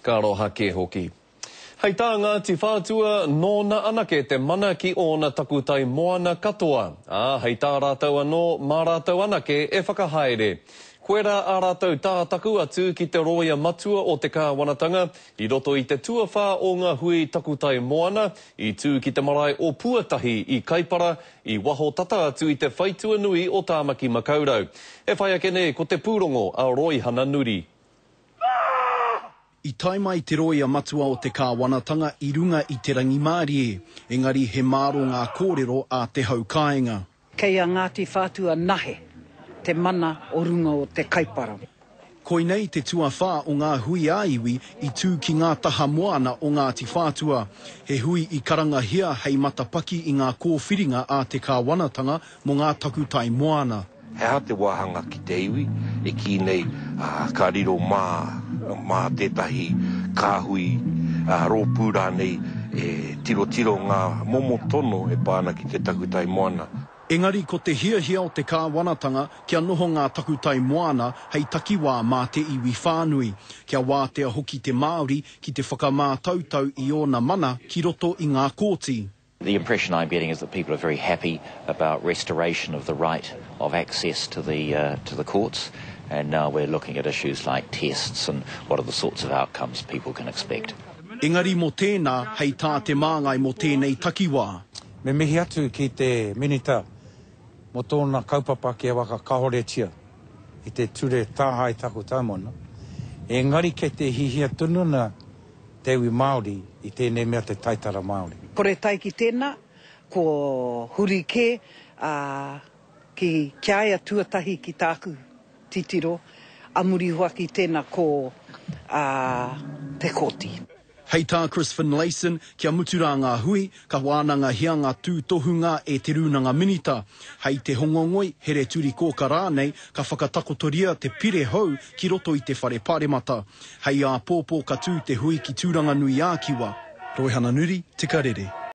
Ka aroha kē hoki. Hei tā Ngāti Whātua, nōna anake te mana ki ōna takutai moana katoa, ā, hei tā rātou anō, mā rātou anake e whakahaere. Koirā ā rātou tātaku atu ki te rōia matua o te kāwanatanga i roto i te tuawhā o ngā hui takutai moana i tū ki te marae o Puatahi i Kaipara i waho tata atu i te whaitua nui o Tāmaki Makaurau. E whai ake nei ko te pūrongo a Roihana Nuri. I tae mai te rōia matua o te kāwanatanga i runga i te rangimārie, engari he māro ngā kōrero a te hau kāinga. Kei a Ngāti Whātua nahe te mana o runga o te Kaipara. Koinei te tuawhā o ngā hui ā-iwi i tū ki ngā taha moana o Ngāti Whātua. He hui i karangahia hei matapaki i ngā kōwhiringa a te kāwanatanga mō ngā takutai moana. He aha te wāhanga ki te iwi e kī nei ka riro mā, mā tētahi kāhui, rōpū rānei e tirotiro ngā momo tono e pā ana ki te takutai moana? Engari ko te hiahia o te kāwanatanga kia noho ngā takutai moana hei takiwā mā te iwi whānui, kia wātea hoki te Māori ki te whakamātautau i ōna mana ki roto i ngā kōti. The impression I'm getting is that people are very happy about restoration of the right of access to the, uh, to the courts and now we're looking at issues like tests and what are the sorts of outcomes people can expect. Engari mō tēnā, hei tā te māngai mō tēnei takiwā. Me mihi atu ki te Minita mō tōna kaupapa kia whakakahoretia i te ture tāhae takutai moana, engari kei te hihia tonu ana te iwi Māori i tēnei mea te taitara Māori. Kore tae ki tēnā, ko huri kē, ā, ki, ki a ia tuatahi ki tāku titiro, a muri hoaki tēnā ko, ā, Te Kooti. Hei tā Chris Finlayson, kia mutu rā ngā hui, ka wānangahia ngā tūtohunga e Te Rūnanga Minita. Hei te Hongongoi, Here-turi-kōka rānei, ka whakatakotoria te pire hou ki roto i te Whare Paremata. Hei āpōpō ka tū te hui ki Tūranganui-ā-Kiwa. Roihana Nuri, Te Karere.